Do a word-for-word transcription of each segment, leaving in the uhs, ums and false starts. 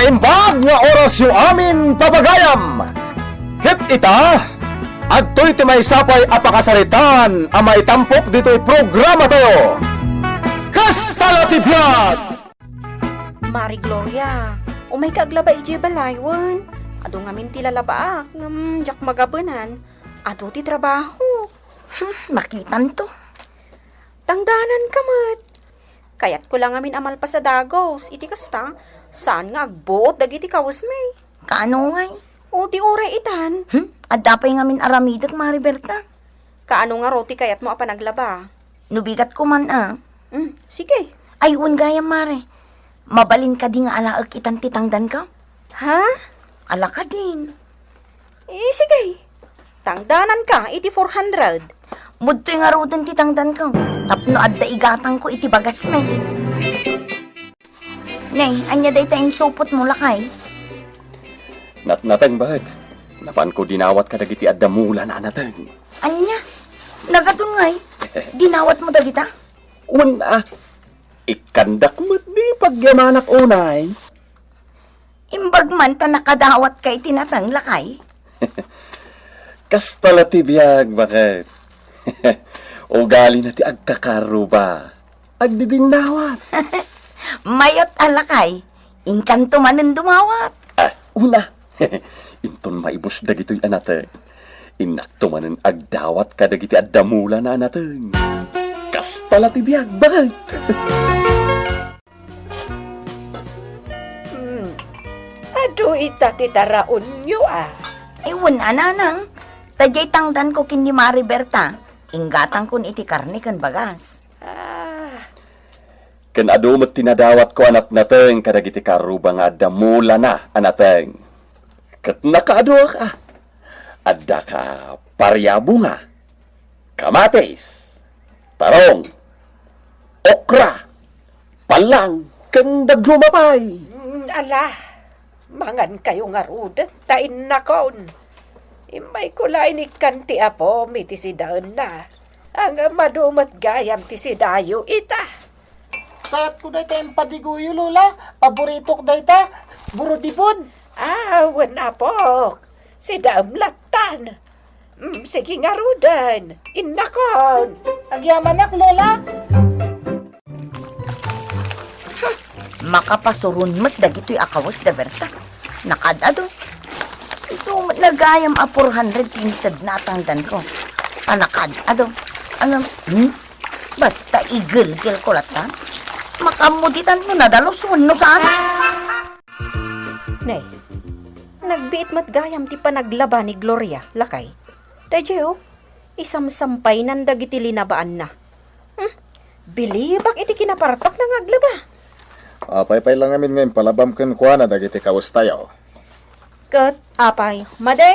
Imbag nga orasyo amin, papagayam! Ket ita, adtoy ti maysa pay a pakasaritaan a maitampok ditoy programatayo. Kasta la ti biag! Mari Gloria, umayka aglaba idiay balay wen? Adu ngamin ti lalabaak, ngem diak magabenan. Adu ti trabaho. Hmm, makitanto. Tangdananka met. Kayatko la ngamin a malpas a dagus. Iti kasta, saan nga agbuot dagiti kawesmi. Kaano ngay? O, ti uray itan. Hmm? Adda pay ngamin aramidek, Mari Berta. Kaano ngarud ti kayatmo a panaglaba? No bigat koman a. Hmm, sige. Ay, wen gayam, Mare. Mabalin kadi nga alaek itan ti tangdanko? Ha? Ala kadin. Eh, sige. Tangdananka iti four hundred. Mudtoy ngaruden ti tangdanko. Tapno adda igatangko iti bagasmi. Nay, ania dayta insupotmo, lakay? Natnateng, baket. Napanko dinawat kadagiti adda mulana a nateng. Ania? Nagadun ngay? Dinawatmo dagita? Wen a. Ikkandak met di pagyamanak unay. Imbag man ta nakadawatka iti nateng, lakay. Kasta la ti biag, baket. Ugalina ti agkakarruba. Agdidinnawat. Mayat a lakay, inkanto manen dumawat. Ah, una. Inton maibus dagitoy a nateng, innakto manen agdawat kadagiti adda mulana a nateng. Kasta la ti biag, baket. Hmm. Adu ita ti taraonyo, a. Ay, wen a, nanang. Ta diay tangdanko ken ni Mari Berta, inggatangkon iti karne ken bagas. Ah. Ken adu met ti nadawatko a natnateng kadagiti karruba nga adda mulana a nateng. Ket nakaaduak a. Adda ka pariabunga, kamatis, tarong, okra, pallang, ken dagluma pay. Mm, ala, mangankayo ngaruden ta innakon. Immayko la inikkan ti apom iti sidaenna. Ngem adu met gayam ti sidayo ita. Kayatko dayta impadiguyo, Lola. Paboritok dayta. Burodibod. Ah, wen, apok. Sidaem lattan. Mm, sige ngaruden. Innakon. Agyamanak, Lola. Makapasuron met dagitoy a kawes da Berta. Nakaad-ado. Isu met gayam a four hundred ti intedna a tangdanko. A nakaad-ado. Ano? Hmm? Basta igelgelko latta. Makaammo ditan no nadalus wenno saan. Nay, nagbiit met gayam ti panaglaba ni Gloria, lakay. Daydiay, oh, isamsampaynan dagiti linabaanna. Hmm? Bilibak iti kinapartakna nga aglaba. Apay pay la ngamin nga impalabam kenkuana dagiti kawestayo? Ket apay, madi?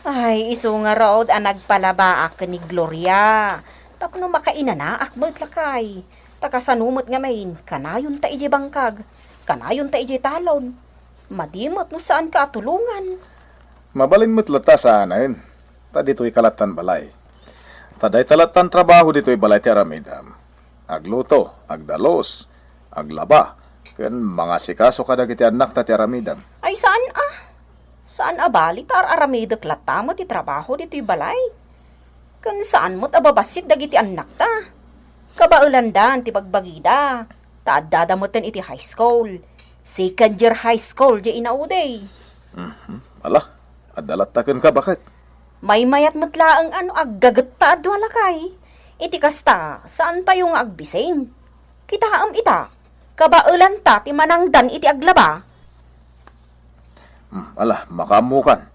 Ay, isu ngarud a nagpalabaak ken ni Gloria tapno makainanaak met, lakay. Ta kasano met ngamin, kanayonta idiay bangkag, kanayonta idiay talon. Madi met no saanka a tulongan. Mabalin met latta saanen, ta ditoyka lattan balay. Ta dayta lattan trabaho ditoy balay ti aramidem. Agluto, agdalus, aglaba, ken mangasikaso kadagiti annakta ti aramidem. Ay, saan a? Saan a bali ta ar-aramidek latta met ti trabaho ditoy balay. Ken saan met a babassit dagiti annakta. Kabaelandan ti bagbagida, ta addada meten iti high school. Second year high school diay inaudi. Mhm. Ala, adda latta kenka, baket. Maymayat met laeng a no aggagetta a dua, lakay. Iti kasta, saantayo nga agbising. Kitaem ita, kabaelanta ti manangdan iti aglaba. Hmm, ala, makaammokan.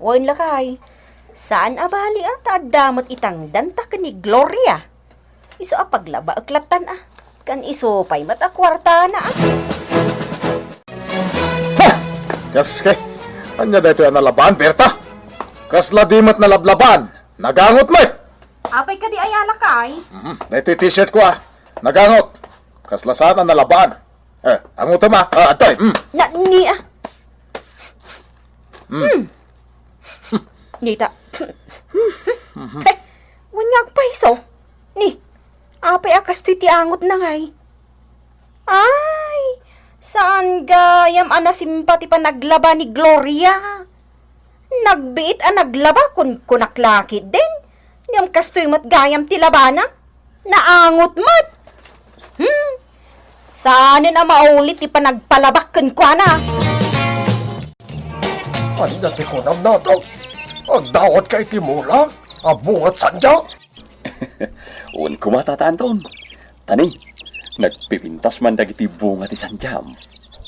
Wen, lakay, saan a bali a ta adda met itangdanta ken ni Gloria. Isu a paglabaek lattan a. Ken isu pay met a kuartana a. Ha! Dios, kay, ania daytoy a nalabaan, Berta? Kasla di met nalablabaan. Nagangot met! Apay kadi aya, lakay? Mhm, daytoy t-shirt ko, a. Nagangot. Kasla saan a nalabaan. Eh, angutom, a. Ah, adtoy. Mm. Na, ni, a. Mm. Hmm. Nita. Hey, wen nga agpayso. Ni, apay a kastoy ti angotna ngay? Ay, Saan gayam a nasimpa ti panaglaba ni Gloria? Nagbiit a naglaba, kunkunak la ketdin. Ngem kastoy met gayam ti labana. Naangot met. Hmm. Saanen a maulit ti panagpalabak kenkuana. Ania ti kunam, Nato? Agdawatka iti mula a bunga ti sandia? Wen koma, Tata Anton. Tani, nagpipintas man dagiti bunga ti sandiam.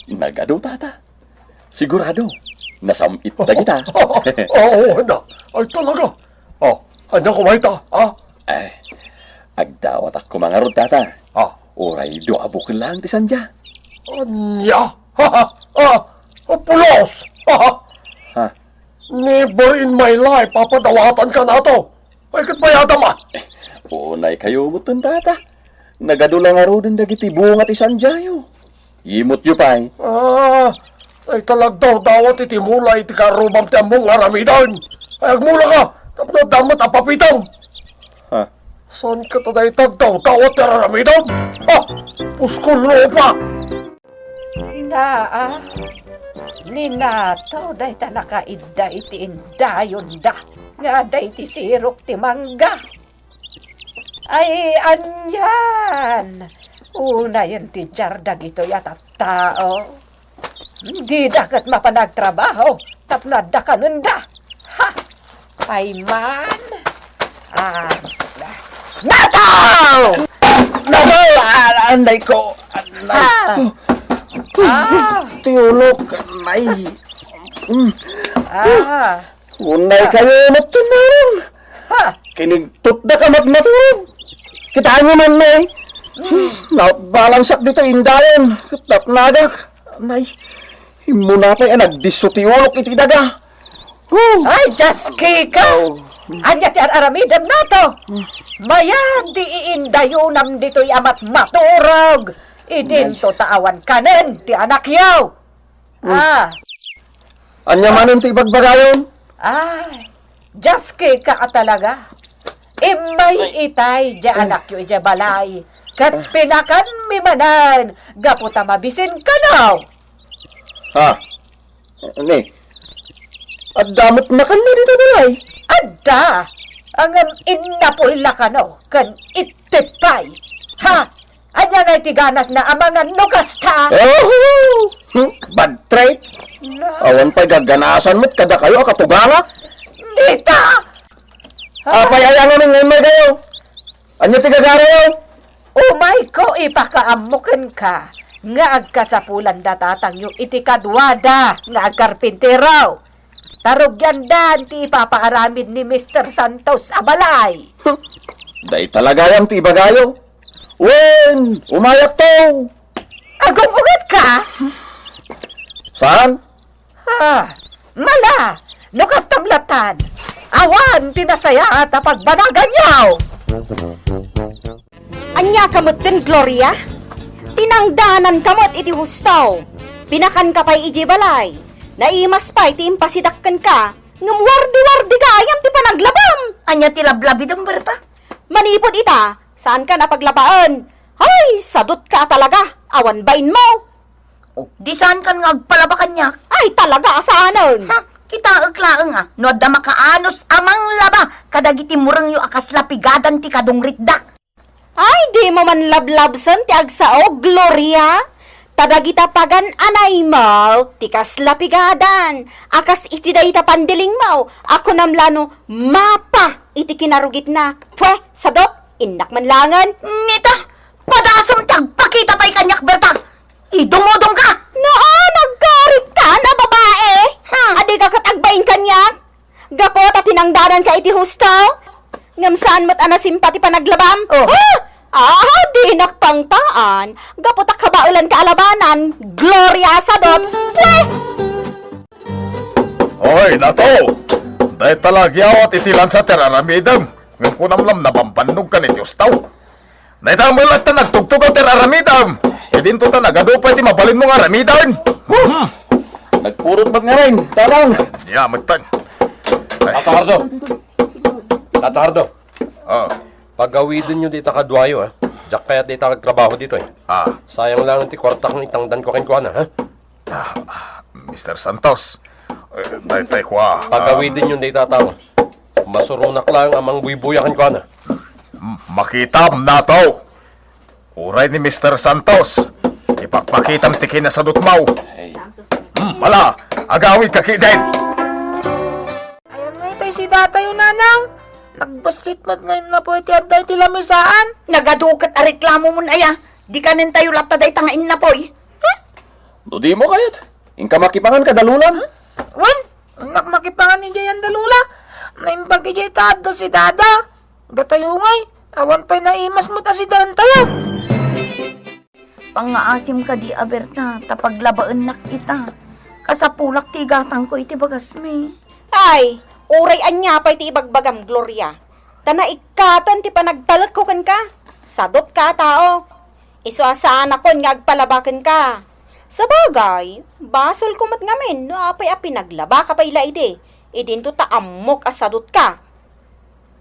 Nagadu, Tata. Sigurado, nasam-it dagita. Oo, na. Ay, talaga. Oh, ania koma ita, ha? Eh, agdawatak koma ngarud, Tata. Ah. Uray dua a bukel laeng ti sandia. Ania? Ha, ha, ha. Oh, pulos! Ha, ha. Ha? Never in my life a padawatanka, Nato. Ay, ket bayadam, a. Unay kayo met, Tata. Nagadu la ngaruden dagiti bunga ti sandiayo. Imutyo pay. Ah, ay, talagdawdawat iti mula iti karrubam ti ammom nga aramiden. Ay, agmulaka, tapno adda met a papitem. Ha? Saan ket a dayta agdawdawat ti ar-aramidem? Ha? Puskol lupa! Naa, ni Nato dayta nakaidda iti indayonda nga adda iti sirok ti mangga. Ay, anian! Unayen ti diar dagitoy a tattao. Dida ket mapan agtrabaho tapno adda kanenda. Ha! Ay man! Ah, Nato! Nato! Ah, anday ko! Anday! Ah! Ah! Ti ulok! Anday! Mm. Ah! Unay kayo met ti narong! Ha! Kinigtutda ka met maturog! Kitaenyo man, Nay! Mm. Nabalangsak dito indayon! Napnagak! Nay, immuna pay a nagdisso ti ulok iti daga. Oh. Ay, Dios, Kika! Oh. Ania ti ar-aramidem, Nato? Mayat ti iindayonam ditoy a matmaturog. Idinto ta awan kanen ti anakyo. Hmm. Ah. Ania manen ti ibagbagayon? Ay, Dios, Kika a talaga. Immay itay diay anakyo idiay balay, ket pinakanmi manen gapu ta mabisin kano. Ha? Ni, adda met makanna dita balay? Adda. Ngem innapoy la kano ken ittep pay. Ha? Ania ngay ti ganasna a mangan no kasta? Oh! Hmm, bad trip. Na. Awan pay gaganasan met kadakayo a katuganga. Dita! Apay aya ngamin nga immay kayo? Ania ti gagarayo? Umayko ipakaammo kenka nga agkasapulan da tatangyo iti kaduada nga agkarpintero. Tarugiandan ti ipapaaramid ni Mister Santos a balay. Dayta la gayam ti ibagayo. Wen, umayakto! Agung-ungetka? Saan? Ah, mala, no kastam latan, awan ti nasayaat a pagbanaganyo. Ania ka metten, Gloria? Tinangdanan ka met iti husto. Pinakan ka pay idiay balay. Naimas pay ti impasidak kenka, ngem wardi-wardi gayam ti panaglabam. Ania ti lablabidem, Berta? Manipud ita, saan ka napaglabaen. Ay, sadot ka a talaga. Awan bainmo. Oh, di saan kan nga agpalaba kaniak? Ay, talaga a saanen. Ha, kitaek laeng a no adda makaanus a manglaba kadagiti murengyo a kasla pigadan ti kadungritda. Ay, dimo man lablabsen ti agsao, Gloria. Ta dagita pagan-anaymo ti kasla pigadan a kas iti dayta pandilingmo a kunam la no mapa iti kinarugitna. Pue, sadot, innak man laengen. Nita, padasem ti agpakita pay kaniak, Berta. Idumodom ka! Naan, agkarit ka na, babae! Hmm. Adi ka ket agbain kaniak? Gapu ta tinangdanan ka iti husto? Ngem saan met a nasimpa ti panaglabam? Oh. Ha? Ah, dinak pangtaan. Gapu ta kabaelan ka a labanan. Gloria a sadot. Pwe! Oy, Nato! Dayta la agyawat iti lansa ti ar-aramidem. Ngem kunam la no nabambannog kan iti husto. Dayta met latta nagtugtugaw ti ar-aramidem. Idinto ta nagadu pay ti mabalinmo nga aramiden. Hmm. Nagpurot met ngamin, Tatang. Ania metten. Ay. Tata Hardo. Tata Hardo. Ah. Pagawidenyo dita kaduayo, ah. Diak kayat dayta nga agtrabaho ditoy. Ah. Sayang lang ti kuartak nga itangdanko kenkuana, ha? Ah, ah, Mister Santos, eh, daytay kua, ah, pagawidenyon dayta a tao. Masuronak lang a mangbuybuya kenkuana. M-, makitam, Nato. Uray ni Mister Santos, ipakpakitam ti kinasadutmaw. Hmm, ala, agawidka ketdin. Ayan nga itay si datayo, nanang. Nagbassit met nga innapo iti adda iti lamisaan. Nagadu ket a reklamomon aya. Di kanentayo latta dayta nga innapoy. No dimo kayat, inka makipangan kada Lolam. Wen, innak makipangan idiay anda Lola. Naimbag idiay ta adda si dada. Datayo ngay, awan pay naimas met a sidaentayo. Pangngaasim kadi a Berta, ta paglabaennak ita. Kasapulak ti igatangko iti bagasmi. Ay, uray ania pay ti ibagbagam, Gloria. Ta naikkaten ti panagtalekko kenka. Sadutka a tao. Isu a saanakon nga agpalaba kenka. Sabagay, basolko met ngamin no apay a pinaglabaka pay la idi, idinto ta ammok a sadutka.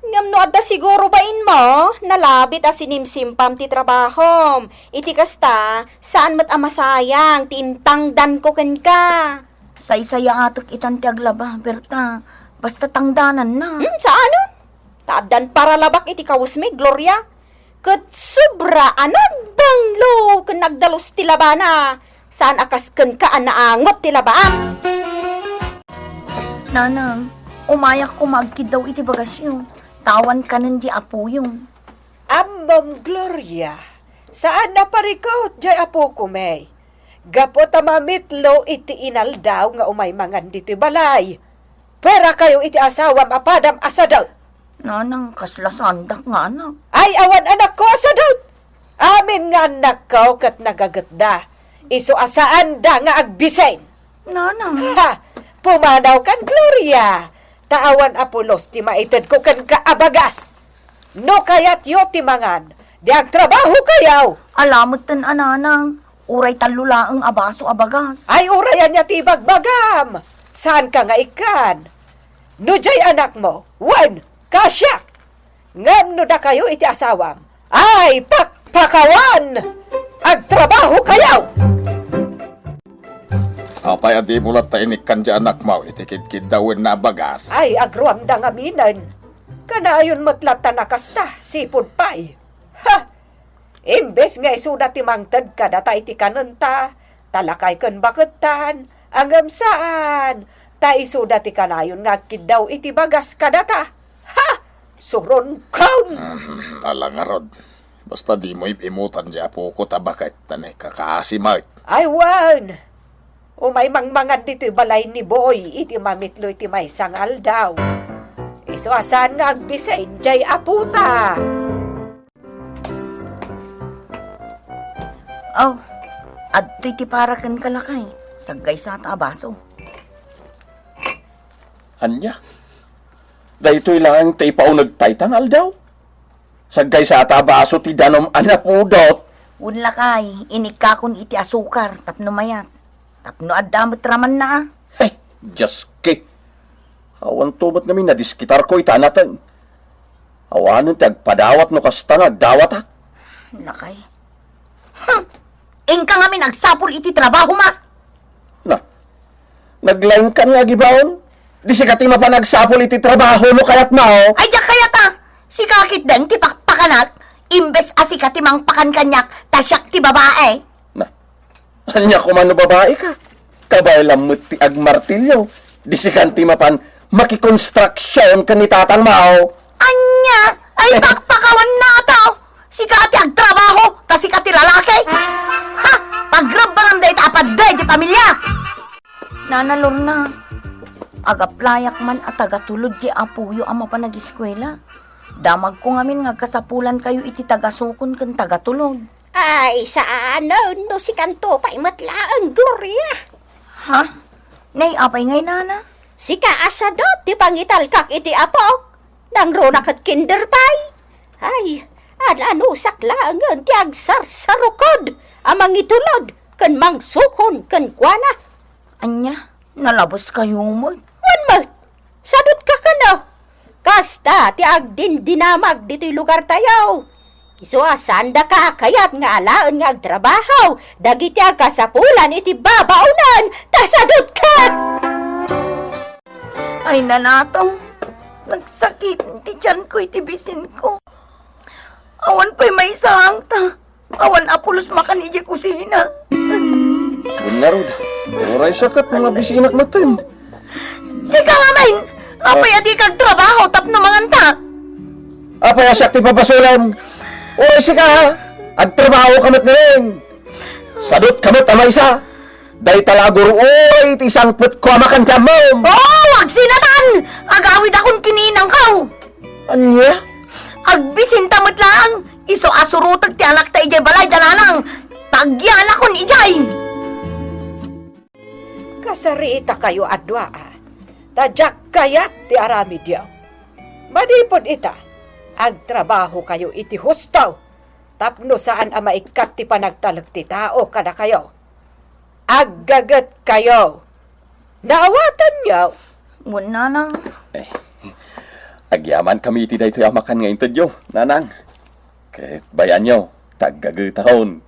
Ngem no adda siguro bainmo, nalabit a sinimsimpam ti trabahom. Iti kasta, saan met a masayang ti intangdanko kenka. Saysayaatek itan ti aglaba, Berta. Basta tangdananna. Hmm, saanen? Ta addan paralabak iti kawesmi, Gloria. Ket sobra a nagbanglo ken nagdalus ti labana. Saan a kas kenka a naangot ti labaam. Nanang, umayak koma agkiddaw iti bagasyo. Tawan kanen di apoyo. Ammom, Gloria, saan a parikut jay apoko, may. Gapu ta mamitlo iti inaldaw nga umay mangan ditoy balay. Puerakayo iti asawam a padam a sadut. Nanang, kasla saandak nga anak. Ay, awan anakko a sadut. Amin nga annakko ket nagagetda. Isu a saanda nga agbisin. Nanang. Ha! Pumanawkan, Gloria. Ta awan a pulos ti maitedko kenka a bagas. No kayatyo ti mangan, di agtrabahokayo. Ala metten a nanang, uray tallo laeng a baso a bagas. Ay, uray ania ti ibagbagam? Saanka nga ikkan? No diay anakmo, wen, kasiak. Ngem no dakayo iti asawam, ay, pakpakawan! Agtrabahokayo! Apay a dimo latta inikkan diay anakmo iti kidkiddawenna a bagas? Ay, agruamda ngaminen. Kanayon met latta a kasta, sipud pay. Ha! Imbes nga isuda ti mangted kadata iti kanenta, ta lakay ken bakettan, ngem saan, ta isuda ti kanayon nga agkiddaw iti bagas kadata. Ha! Suronkon! Mm, ala ngarud. Basta dimo ib-imutan diay apoko ta baket ta naikakasi met. Ay, wen! Umay mangmangan ditoy balay ni Boy iti mamitlo iti maysa nga aldaw. Isu a saan nga agbisin diay apota. Aw, adtoy ti para kenka, lakay. Saggaysata a baso. Ania? Daytoy laeng ti ipauneg tayta nga aldaw? Saggaysata a baso ti danum a napudot. Wen, lakay, inikkakon iti asukar tapno mayat. Tapno adda met ramanna, a. Hey, Dioski! Awanto met ngamin a diskitarko ita a nateng. Awanen ti agpadawat no kasta nga agdawatak. Lakay. Hmm. Inka ngamin agsapul iti trabahom, a. Na, naglaingkan nga agibaon? Di sika ti mapan agsapul iti trabaho no kayatmo? Ay, diak kayat, a. Sika ketdin ti pakpakanak, imbes a sika ti mangpakan kaniak, ta siak ti babae. Na, ania koma no babae ka? Kabay la met ti agmartilyo. Di sikan ti mapan makikonstruksyon ken ni tatangmo. Ania? Ay, pakpakawan na to! Sika ti agtrabaho, ta sika ti lalaki! Ha? Pagrebbaram dayta a padda iti pamilia! Nana Lorna, agaplayak man a tagatulod ti apoyo a mapan agiskuela. Damagko ngamin nga agkasapulankayo iti tagasukon ken tagatulod. Ay, saan no sikanto pay met laeng, Gloria. Ha? Nay, apay ngay, nana? Sika a sadut ti pangitalkak iti apok. Nangruna ket kinder pay. Ay, an-anusak laengen ti agsarsarukod a mangitulod ken mangsukon kenkuana. Ania, nalabuskayo met? Wen met, sadutka kano. Kasta ti agdindinamag ditoy lugartayo. Isu a saandaka a kayat nga alaen nga agtrabaho dagiti agkasapulan iti babaonen, ta sadutka! Ay, nanatong, nagsakit ti tiyanko iti bisinko. Awan pay maisaangta. Awan a pulos makan idiay kusina. Wen ngarud, uray siak ket mga bisinak metten. Sika ngamin, apay a dika agtrabaho tapno manganta? Apay a siak ti pabasolem? Uray sika, agtrabaho ka met ngamin. Sadut ka met a maysa. Dayta la a guro uray ti sangpetko a makan ti ammom. Oo, agsinatan! Agawidakon ken ni inangko. Ania? Agbisinta met laeng, isu a suroteg ti anakta idiay balay da nanang, ta agyanakon idiay. Kasariitakayo a dua a, ta diak kayat ti aramidyo. Manipud ita, agtrabahokayo iti husto, tapno saan a maikkat ti panagtalek ti tao kadakayo. Aggagetkayo. Naawatanyo? Wen, nanang. Eh, agyamankami iti daytoy a makan nga intedyo, nanang. Ket bay-anyo, ta aggagetakon.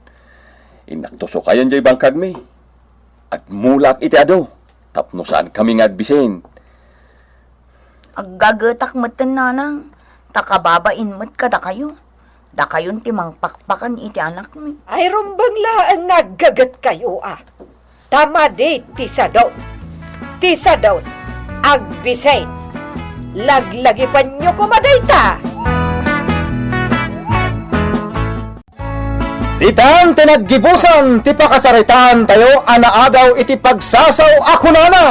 Innaktusokayon diay bangkagmi. Agmulak iti adu, tapno saankami nga agbisin. Aggagetak metten, nanang, ta kababain met kadakayo. Dakayon ti mangpakpakan iti anakmi. Ay, rumbeng laeng nga aggagetkayo a. Ta madi ti sadut. Ti sadut, agbisin. Laglagipanyo koma dayta. Ditan ti naggibusan ti pakasaritaantayo a naadaw iti pagsasaw a kunana,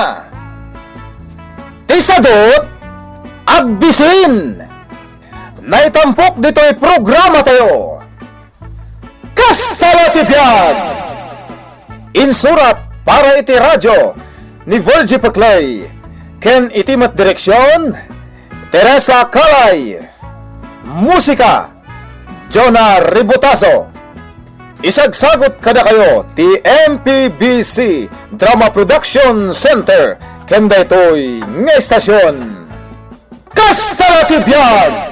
Ti sadut, agbisin. Naitampok ditoy programatayo, Kasta la ti biag! Insurat para iti radyo ni Virgie Peclay, ken iti met direksion, Teresa Calay. Musika, Jonah Ributazo. Isagsagut kadakayo ti M P B C Drama Production Center ken daytoy nga estasion. Kasta la ti biag!